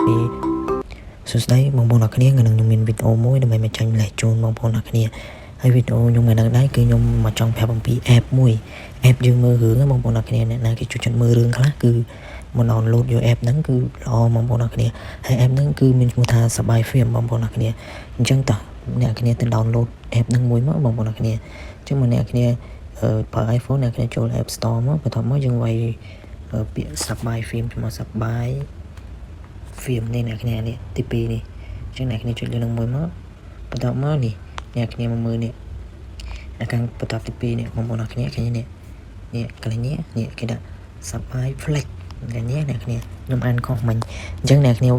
ពីសួស្តីបងប្អូនអរគ្នាថ្ងៃនេះខ្ញុំមានវីដេអូមួយដើម្បីមកចែកម្លែកជូនបងប្អូនអរគ្នាហើយវីដេអូខ្ញុំថ្ងៃនេះដែរគឺខ្ញុំមកចង់ប្រាប់អំពី app មួយ app យើងមើលរឿងណាបងប្អូនអរគ្នាអ្នកណាគេចូលចិត្តមើលរឿងខ្លះគឺមក download យក app ហ្នឹងគឺល្អបងប្អូនអរគ្នាហើយ app ហ្នឹងគឺមានឈ្មោះថាសបាយ Film បងប្អូនអរគ្នាអញ្ចឹងតោះអ្នកគ្នាទៅ download app ហ្នឹងមួយមកបងប្អូនអរគ្នាអញ្ចឹងមកអ្នកគ្នាប្រើ iPhone អ្នកគ្នាចូល App Store មកបន្ទាប់មកយើងវាយពាក្យសបាយ Film ឈ្មោះសបាយ film នេះអ្នកគ្នានេះទី2នេះអញ្ចឹងអ្នកគ្នាចុចលើនឹងមួយមកបន្ទាប់មកនេះអ្នកគ្នាមកមើលនេះអាខាងបន្ទាប់ទី2នេះបងប្អូនអរគ្នាឃើញនេះនេះកន្លែងនេះនេះគេដាក់សបាយ flex កន្លែងនេះអ្នកគ្នាខ្ញុំអានខុសមិញអញ្ចឹងអ្នកគ្នា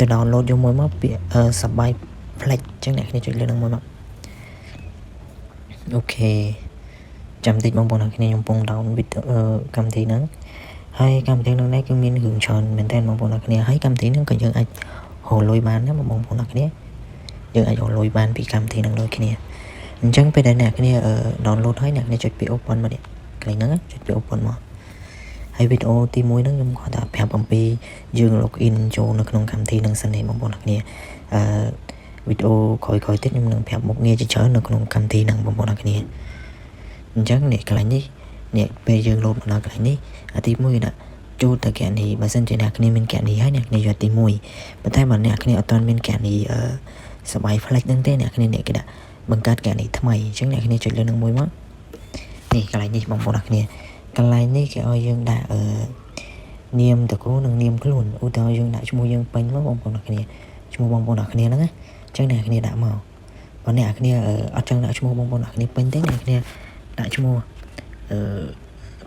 ទៅ download យកមួយមកពាក្យសបាយ flex អញ្ចឹងអ្នកគ្នាចុចលើនឹងមួយមក OK ចាំតិចបងប្អូនអរគ្នាខ្ញុំកំពុង down វីដេអូកម្មវិធីហ្នឹងហើយកម្មវិធីហ្នឹងដែរគឺមានរឿងច្រើនមែនតើបងប្អូនអរគ្នាហើយកម្មវិធីហ្នឹងក៏យើងអាចរកលុយបានដែរបងប្អូនអរគ្នាយើងអាចរកលុយបានពីកម្មវិធីហ្នឹងដូចគ្នាអញ្ចឹងពេលដែលអ្នកគ្នា download ហើយអ្នកគ្នាចុចពី open មកនេះកន្លែងហ្នឹងចុចពី open មកហើយវីដេអូទី1ហ្នឹងខ្ញុំគាត់ថាប្រាប់អំពីយើង log in ចូលនៅក្នុងកម្មវិធីហ្នឹងសិនទេបងប្អូនអរគ្នាអឺវីដេអូក្រោយៗទៀតខ្ញុំនឹងប្រាប់មុខងារជាច្រើននៅក្នុងកម្មវិធីហ្នឹងបងប្អូនអរគ្នាអញ្ចឹងនេះកន្លែងនេះនេះពេលយើងលោតមកដល់កន្លែងនេះអាទី1ដាក់ចូលទៅគណនីបើសិនជាអ្នកគ្នាមានគណនីហើយអ្នកគ្នាយកទី1ប៉ុន្តែបើអ្នកគ្នាអត់ទាន់មានគណនីអឺសបាយ flex ហ្នឹងទេអ្នកគ្នានេះគេដាក់បង្កើតគណនីថ្មីអញ្ចឹងអ្នកគ្នាចុចលើនឹងមួយមកនេះកន្លែងនេះបងប្អូនអ្នកគ្នាកន្លែងនេះគេឲ្យយើងដាក់អឺនាមតកូលនិងនាមខ្លួនឧទាហរណ៍យើងដាក់ឈ្មោះយើងពេញមកបងប្អូនអ្នកគ្នាឈ្មោះបងប្អូនអ្នកគ្នាហ្នឹងណាអញ្ចឹងអ្នកគ្នាដាក់មកបើអ្នកគ្នាអត់ចង់ដាក់ឈ្មោះបងប្អូនអ្នកគ្នាពេញទេអ្នកគ្នាដាក់ឈ្មោះអឺ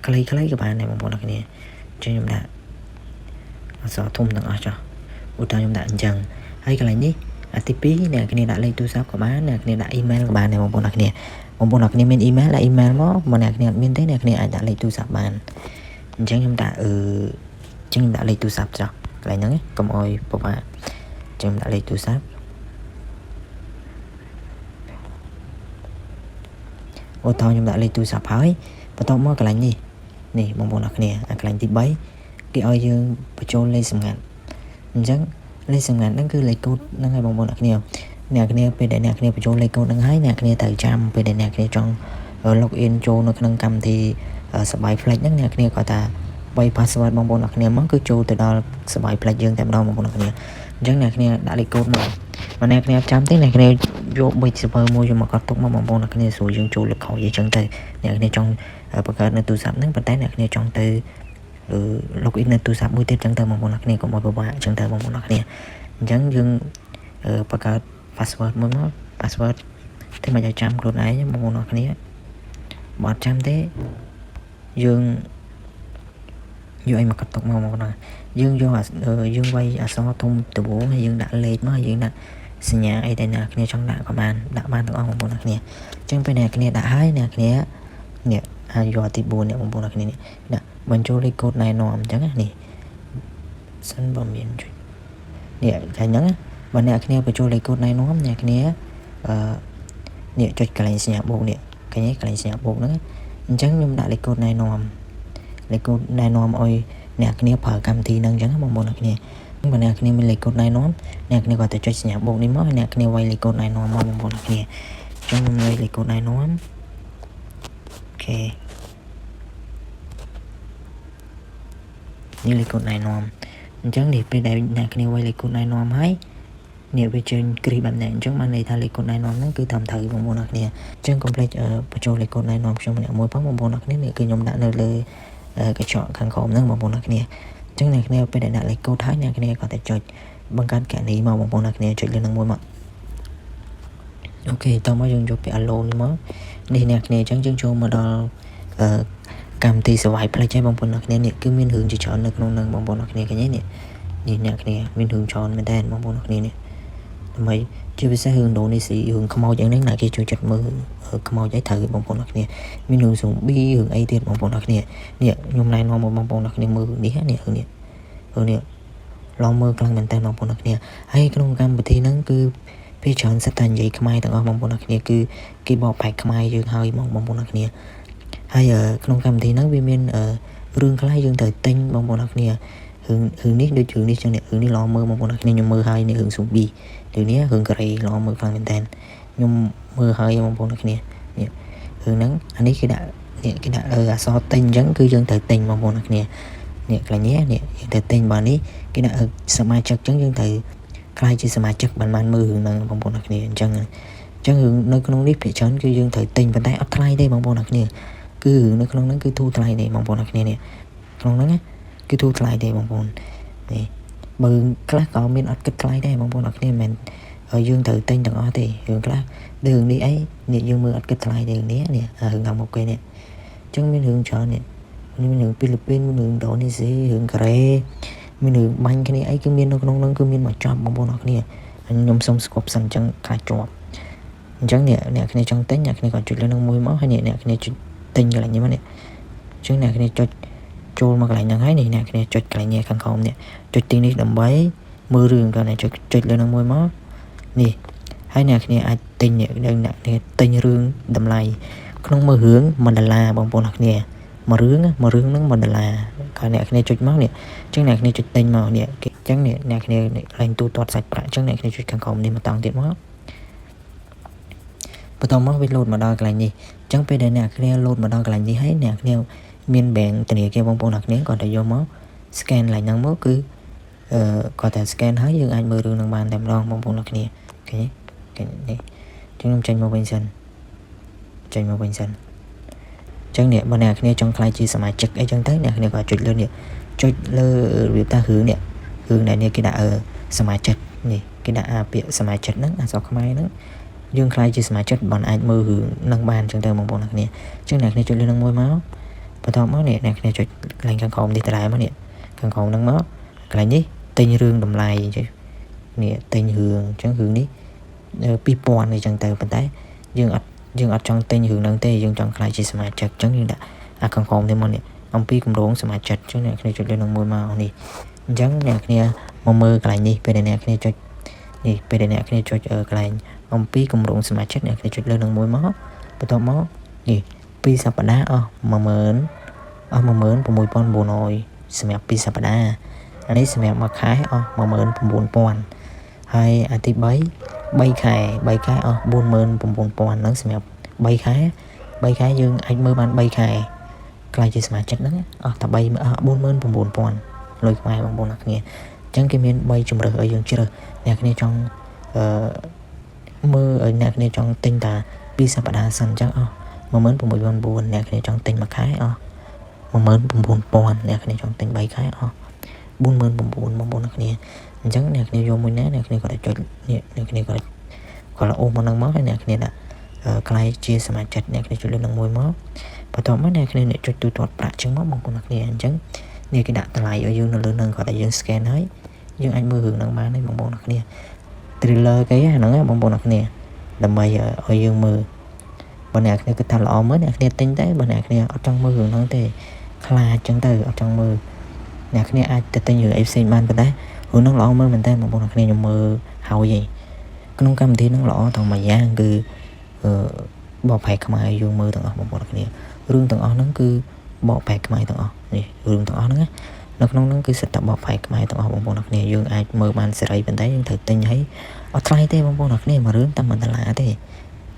ខ្លីៗក៏បានដែរបងប្អូនអ្នកគ្នាអញ្ចឹងខ្ញុំដាក់អក្សរធំទាំងអស់ចុះឧទាហរណ៍ខ្ញុំដាក់អញ្ចឹងហើយកន្លែងនេះអាទី2អ្នកគ្នាដាក់លេខទូរស័ព្ទក៏បានអ្នកគ្នាដាក់អ៊ីមែលក៏បានដែរបងប្អូនអ្នកគ្នាបងប្អូនអ្នកគ្នាមានអ៊ីមែលដាក់អ៊ីមែលមកបើអ្នកគ្នាអត់មានទេអ្នកគ្នាអាចដាក់លេខទូរស័ព្ទបានអញ្ចឹងខ្ញុំដាក់អឺអញ្ចឹងខ្ញុំដាក់លេខទូរស័ព្ទចុះកន្លែងហ្នឹងកុំអោយពិបាកអញ្ចឹងដាក់លេខទូរស័ព្ទឧទាហរណ៍ខ្ញុំដាក់លេខទូរស័ព្ទហើយបន្ទាប់មកកន្លែងនេះនេះបងប្អូនអ្នកគ្នាអាកន្លែងទី3គេឲ្យយើងបញ្ចូលលេខសម្ងាត់អញ្ចឹងលេខសម្ងាត់ហ្នឹងគឺលេខកូដហ្នឹងហើយបងប្អូនអ្នកគ្នាអ្នកគ្នាពេលដែលអ្នកគ្នាបញ្ចូលលេខកូដហ្នឹងហើយអ្នកគ្នាត្រូវចាំពេលដែលអ្នកគ្នាចង់ log in ចូលនៅក្នុងកម្មវិធីសបាយ flex ហ្នឹងអ្នកគ្នាគាត់ថាបី password បងប្អូនអ្នកគ្នាមកគឺចូលទៅដល់សបាយ flex យើងតែម្ដងបងប្អូនអ្នកគ្នាអញ្ចឹងអ្នកគ្នាដាក់លេខកូដមកបើអ្នកគ្នាអត់ចាំទេអ្នកគ្នាយកប៊ិចសភៅមួយយកមកកត់ទុកមកបងប្អូនអ្នកគ្នាស្រួលយើងចូលលើក្រោយអញ្ចឹងទៅអ្នកគ្នាចង់បង្កើតនៅទូរស័ព្ទហ្នឹងប៉ុន្តែអ្នកគ្នាចង់ទៅ log in នៅទូរស័ព្ទមួយទៀតអញ្ចឹងទៅបងប្អូនអ្នកគ្នាកុំឲ្យពិបាកអញ្ចឹងទៅបងប្អូនអ្នកគ្នាអញ្ចឹងយើងបង្កើត password មួយមក password ធ្វើមកឲ្យចាំខ្លួនឯងបងប្អូនអ្នកគ្នាបើអត់ចាំទេយើងយកអីមកកត់ទុកមកមកណាយើងយកយើងវាយអក្សរធំដំបូងហើយយើងដាក់លេខមកយើងដាក់សញ្ញាអីដែលអ្នកគ្នាចង់ដាក់ក៏បានដាក់បានទាំងអស់បងប្អូនអ្នកគ្នាអញ្ចឹងពេលអ្នកគ្នាដាក់ហើយអ្នកគ្នានេះហើយយកទី4នេះបងប្អូនអ្នកគ្នានេះដាក់បញ្ចូលលេខកូដណែនាំអញ្ចឹងណានេះសិនបើមានចុចនេះកាញ់ហ្នឹងបើអ្នកគ្នាបញ្ចូលលេខកូដណែនាំអ្នកគ្នាអឺនេះចុចកន្លែងសញ្ញាបូកនេះឃើញទេកន្លែងសញ្ញាបូកហ្នឹងអញ្ចឹងខ្ញុំដាក់លេខកូដណែនាំលេខកូដណែនាំឲ្យអ្នកគ្នាប្រើកម្មវិធីហ្នឹងអញ្ចឹងបងប្អូនអ្នកគ្នាបើអ្នកគ្នាមានលេខកូដណែនាំអ្នកគ្នាគាត់ទៅចុចសញ្ញាបូកនេះមកហើយអ្នកគ្នាវាយលេខកូដណែនាំមកបងប្អូនអ្នកគ្នាអញ្ចឹងខ្ញុំវាយលេខកូដណែនាំ OK នេះលេខកូដណែនាំអញ្ចឹងនេះពេលដែលអ្នកគ្នាវាយលេខកូដណែនាំហើយនេះវាចេញគ្រីបែបនេះអញ្ចឹងបានន័យថាលេខកូដណែនាំហ្នឹងគឺត្រឹមត្រូវបងប្អូនអ្នកគ្នាអញ្ចឹងកុំភ្លេចបញ្ចូលលេខកូដណែនាំខ្ញុំម្នាក់មួយផងបងប្អូនអ្នកគ្នានេះគឺខ្ញុំដាក់នៅលើកញ្ចក់ខាងក្រោមហ្នឹងបងប្អូនអ្នកគ្នាអញ្ចឹងអ្នកគ្នាពេលដែលដាក់លេខកូដហើយអ្នកគ្នាក៏តែចុចបង្កើតគណនីមកបងប្អូនអ្នកគ្នាចុចលើនឹងមួយមក OK តោះមកយើងយកពាក្យ allow នេះមកនេះអ្នកគ្នាអញ្ចឹងយើងចូលមកដល់អឺកម្មវិធីសវាយផ្លេចហើយបងប្អូនអ្នកគ្នានេះគឺមានរឿងជាច្រើននៅក្នុងនឹងបងប្អូនអ្នកគ្នាឃើញទេនេះនេះអ្នកគ្នាមានរឿងច្រើនមែនតើបងប្អូនអ្នកគ្នានេះដើម្បីជាពិសេសរឿងឥណ្ឌូនេស៊ីរឿងខ្មោចយ៉ាងនេះណាគេចូលចិត្តមើលខ្មោចអីត្រូវបងប្អូនអ្នកគ្នាមានរឿងសូប៊ីរឿងអីទៀតបងប្អូនអ្នកគ្នានេះខ្ញុំណែនាំមកបងប្អូនអ្នកគ្នាមើលនេះនេះរឿងនេះរឿងនេះឡងមើលខ្លាំងមែនតើបងប្អូនអ្នកគ្នាហើយក្នុងកម្មវិធីហ្នឹងគឺពេលច្រើនសិតតែនិយាយខ្មែរទាំងអស់បងប្អូនអ្នកគ្នាគឺគេបកប្រែខ្មែរយើងហើយបងប្អូនអ្នកគ្នាហើយក្នុងកម្មវិធីហ្នឹងវាមានរឿងខ្លះយើងត្រូវទិញបងប្អូនអ្នកគ្នា រឿងរឿងនេះដូចរឿងនេះចឹងនេះរឿងនេះល្អមើលបងប្អូនគ្នាខ្ញុំមើលហើយនេះរឿង zombie រឿងនេះរឿងកូរ៉េល្អមើលខ្លាំងមែនតើខ្ញុំមើលហើយបងប្អូនគ្នានេះរឿងហ្នឹងអានេះគេដាក់នេះគេដាក់អក្សរទិញអញ្ចឹងគឺយើងត្រូវទិញបងប្អូនគ្នានេះកន្លែងនេះនេះយើងត្រូវទិញបើនេះគេដាក់សមាជិកអញ្ចឹងយើងត្រូវក្លាយជាសមាជិកបានបានមើលរឿងហ្នឹងបងប្អូនគ្នាអញ្ចឹងអញ្ចឹងរឿងនៅក្នុងនេះភាគច្រើនគឺយើងត្រូវទិញប៉ុន្តែអត់ថ្លៃទេបងប្អូនគ្នាគឺរឿងនៅក្នុងហ្នឹងគឺធូរថ្លៃទេបងប្អូនគ្នានេះក្នុងហ្នឹងគឺធូរថ្លៃទេបងប្អូននេះបើខ្លះក៏មានអត់គិតថ្លៃដែរបងប្អូនអរគ្នាមិនមែនយើងត្រូវទិញទាំងអស់ទេរឿងខ្លះរឿងនេះអីនេះយើងមើលអត់គិតថ្លៃទេរឿងនេះនេះរឿងខាងមុខគេនេះអញ្ចឹងមានរឿងច្រើននេះមានរឿងហ្វីលីពីនមានរឿងឥណ្ឌូនេស៊ីរឿងកូរ៉េមានរឿងបាញ់គ្នាអីគឺមាននៅក្នុងហ្នឹងគឺមានមកចប់បងប្អូនអរគ្នាខ្ញុំសុំស្គប់សិនអញ្ចឹងខ្លាចជាប់អញ្ចឹងនេះអ្នកគ្នាចង់ទិញអ្នកគ្នាក៏ចុចលើនឹងមួយមកហើយនេះអ្នកគ្នាចុចទិញកន្លែងនេះមកនេះអញ្ចឹងអ្នកគ្នាចុចចូលមកកន្លែងហ្នឹងហើយនេះអ្នកគ្នាចុចកន្លែងនេះខាងក្រោមនេះចុចទីនេះដើម្បីមើលរឿងគាត់ចុចចុចលើនឹងមួយមកនេះហើយអ្នកគ្នាអាចទិញអ្នកគ្នាទិញរឿងតម្លៃក្នុងមួយរឿង1ដុល្លារបងប្អូនអ្នកគ្នាមួយរឿងមួយរឿងហ្នឹង1ដុល្លារគាត់អ្នកគ្នាចុចមកនេះអញ្ចឹងអ្នកគ្នាចុចទិញមកនេះអញ្ចឹងនេះអ្នកគ្នាកន្លែងទូទាត់សាច់ប្រាក់អញ្ចឹងអ្នកគ្នាចុចខាងក្រោមនេះមកតង់ទៀតមកបន្តមកវាលោតមកដល់កន្លែងនេះអញ្ចឹងពេលដែលអ្នកគ្នាលោតមកដល់កន្លែងនេះហើយអ្នកគ្នាមាន bank ធនាគារបងប្អូនអ្នកគ្នាគាត់តែយកមក scan កន្លែងហ្នឹងមកគឺអឺគាត់តែ scan ហើយយើងអាចមើលរឿងនឹងបានតែម្ដងបងប្អូនអ្នកគ្នាឃើញទេនេះអញ្ចឹងខ្ញុំចេញមកវិញសិនចេញមកវិញសិនអញ្ចឹងនេះបើអ្នកគ្នាចង់ក្លាយជាសមាជិកអីចឹងទៅអ្នកគ្នាក៏ចុចលើនេះចុចលើរបៀបថារឿងនេះរឿងដែលនេះគេដាក់សមាជិកនេះគេដាក់អាពាក្យសមាជិកហ្នឹងអក្សរខ្មែរហ្នឹងយើងក្លាយជាសមាជិកបានអាចមើលរឿងនឹងបានអញ្ចឹងទៅបងប្អូនអ្នកគ្នាអញ្ចឹងអ្នកគ្នាចុចលើនឹងមួយមកបន្ទាប់មកនេះអ្នកគ្នាចុចកន្លែងខាងក្រោមនេះដដែលមកនេះខាងក្រោមហ្នឹងមកកន្លែងនេះទិញរឿងតម្លៃអញ្ចឹងនេះទិញរឿងអញ្ចឹងរឿងនេះ2000អញ្ចឹងទៅប៉ុន្តែយើងអត់ចង់ទិញរឿងហ្នឹងទេយើងចង់ក្លាយជាសមាជិកអញ្ចឹងយើងដាក់អាខាងក្រោមនេះមកនេះអំពីគម្រោងសមាជិកអញ្ចឹងអ្នកគ្នាចុចលើនឹងមួយមកនេះអញ្ចឹងអ្នកគ្នាមកមើលកន្លែងនេះពេលដែលអ្នកគ្នាចុចនេះពេលដែលអ្នកគ្នាចុចកន្លែងអំពីគម្រោងសមាជិកអ្នកគ្នាចុចលើនឹងមួយមកបន្ទាប់មកនេះពីរសប្តាហ៍អស់10000អស់16900សម្រាប់2សប្តាហ៍អានេះសម្រាប់មួយខែអស់19000ហើយអាទី3 3ខែ3ខែអស់49000ហ្នឹងសម្រាប់3ខែ3ខែយើងអាចមើលបាន3ខែក្លាយជាសមាជិកហ្នឹងអស់តែ3អស់49000លុយខ្មែរបងប្អូនអ្នកគ្នាអញ្ចឹងគេមាន3ជម្រើសឲ្យយើងជ្រើសអ្នកគ្នាចង់អឺមើលឲ្យអ្នកគ្នាចង់ទិញតាពីសប្តាហ៍សិនអញ្ចឹងអស់16900អ្នកគ្នាចង់ទិញមួយខែអស់19000អ្នកគ្នាចង់ទិញ3ខែអស់49000បងប្អូនអ្នកគ្នាអញ្ចឹងអ្នកគ្នាយកមួយណាអ្នកគ្នាក៏ចុចនេះអ្នកគ្នាក៏គាត់អូសមកនឹងមកហើយអ្នកគ្នាដាក់ក្លាយជាសមាជិកអ្នកគ្នាចុចលើនឹងមួយមកបន្ទាប់មកអ្នកគ្នាអ្នកចុចទូទាត់ប្រាក់ចឹងមកបងប្អូនអ្នកគ្នាអញ្ចឹងនេះគេដាក់តម្លៃឲ្យយើងនៅលើនឹងគាត់តែយើង scan ហើយយើងអាចមើលរឿងនឹងបានហើយបងប្អូនអ្នកគ្នា trailer គេហ្នឹងបងប្អូនអ្នកគ្នាដើម្បីឲ្យយើងមើលបើអ្នកគ្នាគិតថាល្អមើលអ្នកគ្នាទិញតែបើអ្នកគ្នាអត់ចង់មើលរឿងហ្នឹងទេខ្លាចចឹងទៅអត់ចង់មើលអ្នកគ្នាអាចទៅទិញរឿងអីផ្សេងបានប៉ុន្តែរឿងហ្នឹងល្អមើលមែនតើបងប្អូនអ្នកគ្នាខ្ញុំមើលហើយឯងក្នុងកម្មវិធីហ្នឹងល្អទាំងមួយយ៉ាងគឺអឺបកប្រែខ្មែរយើងមើលទាំងអស់បងប្អូនគ្នារឿងទាំងអស់ហ្នឹងគឺបកប្រែខ្មែរទាំងអស់នេះរឿងទាំងអស់ហ្នឹងណានៅក្នុងហ្នឹងគឺសិតតែបកប្រែខ្មែរទាំងអស់បងប្អូនគ្នាយើងអាចមើលបានសេរីប៉ុន្តែយើងត្រូវទិញឲ្យអត់ថ្លៃទេបងប្អូនគ្នាមួយរឿងតែ1ដុល្លារទេ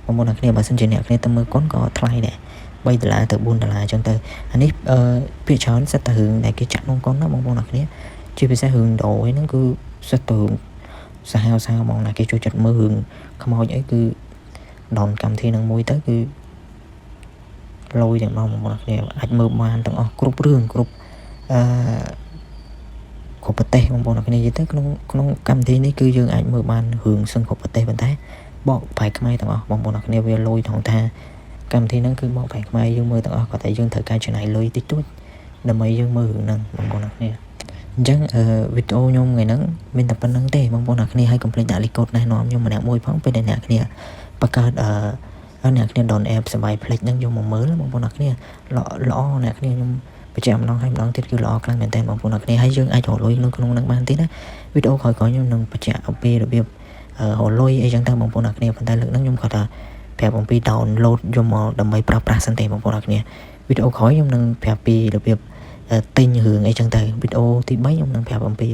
បងប្អូនគ្នាបើសិនជាអ្នកគ្នាទៅមើលកុនក៏ថ្លៃដែរ3ដុល្លារទៅ4ដុល្លារអញ្ចឹងទៅអានេះអឺភាគច្រើនសិតតែរឿងដែលគេចាក់ក្នុងកុនណាបងប្អូនគ្នាជាពិសេសរឿងដូហ្នឹងគឺសិតតែរឿងសាហាវសាហាវហ្មងណាគេចូលចិត្តមើលរឿងខ្មោចអីគឺdown កម្មវិធីនឹងមួយទៅគឺលយទាំងមកបងប្អូនគ្នាអាចមើលបានទាំងអស់គ្រប់រឿងគ្រប់អឺគ្រប់ប្រទេសបងប្អូនគ្នានិយាយទៅក្នុងក្នុងកម្មវិធីនេះគឺយើងអាចមើលបានរឿងសឹងគ្រប់ប្រទេសប៉ុន្តែបកប្រែខ្មែរទាំងអស់បងប្អូនគ្នាវាលយថងថាកម្មវិធីហ្នឹងគឺបកប្រែខ្មែរយើងមើលទាំងអស់គាត់តែយើងត្រូវការចំណាយលុយតិចតួចដើម្បីយើងមើលរឿងហ្នឹងបងប្អូនគ្នាអញ្ចឹងអឺវីដេអូខ្ញុំថ្ងៃហ្នឹងមានតែប៉ុណ្្នឹងទេបងប្អូនអ្នកគ្នាហើយកុំភ្លេចដាក់លេខកូដណែនាំខ្ញុំម្នាក់មួយផងពេលដែលអ្នកគ្នាបង្កើតអឺអ្នកគ្នា down app សបាយផ្លេចហ្នឹងយកមកមើលបងប្អូនអ្នកគ្នាល្អល្អអ្នកគ្នាខ្ញុំបញ្ជាក់ម្ដងហើយម្ដងទៀតគឺល្អខ្លាំងមែនទែនបងប្អូនអ្នកគ្នាហើយយើងអាចរកលុយនៅក្នុងហ្នឹងបានទៀតណាវីដេអូក្រោយៗខ្ញុំនឹងបញ្ជាក់អំពីរបៀបរកលុយអីចឹងទៅបងប្អូនអ្នកគ្នាប៉ុន្តែលើកហ្នឹងខ្ញុំគាត់ថាប្រាប់អំពី download យកមកដើម្បីប្រើប្រាស់សិនទេបងប្អូនអ្នកគ្នាវីដេអូក្រោយខ្ញុំនឹងប្រាប់ពីរបៀប ទិញរឿងអីចឹងទៅវីដេអូទី3ខ្ញុំនឹងប្រាប់អំពី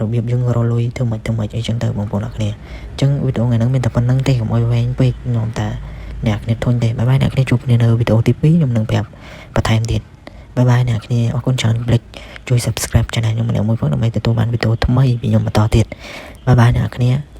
របៀបយើងរកលុយធ្វើម៉េចធ្វើម៉េចអីចឹងទៅបងប្អូនអរគ្នាអញ្ចឹងវីដេអូថ្ងៃហ្នឹងមានតែប៉ុណ្្នឹងទេកុំឲ្យវែងពេកខ្ញុំតាអ្នកគ្នាធុញទេbye bye អ្នកគ្នាជួបគ្នានៅវីដេអូទី2ខ្ញុំនឹងប្រាប់បន្ថែមទៀត bye bye អ្នកគ្នាអរគុណច្រើនកុំភ្លេចជួយ subscribe channel ខ្ញុំម្នាក់មួយផងដើម្បីទទួលបានវីដេអូថ្មីពីខ្ញុំបន្តទៀត bye bye អ្នកគ្នា។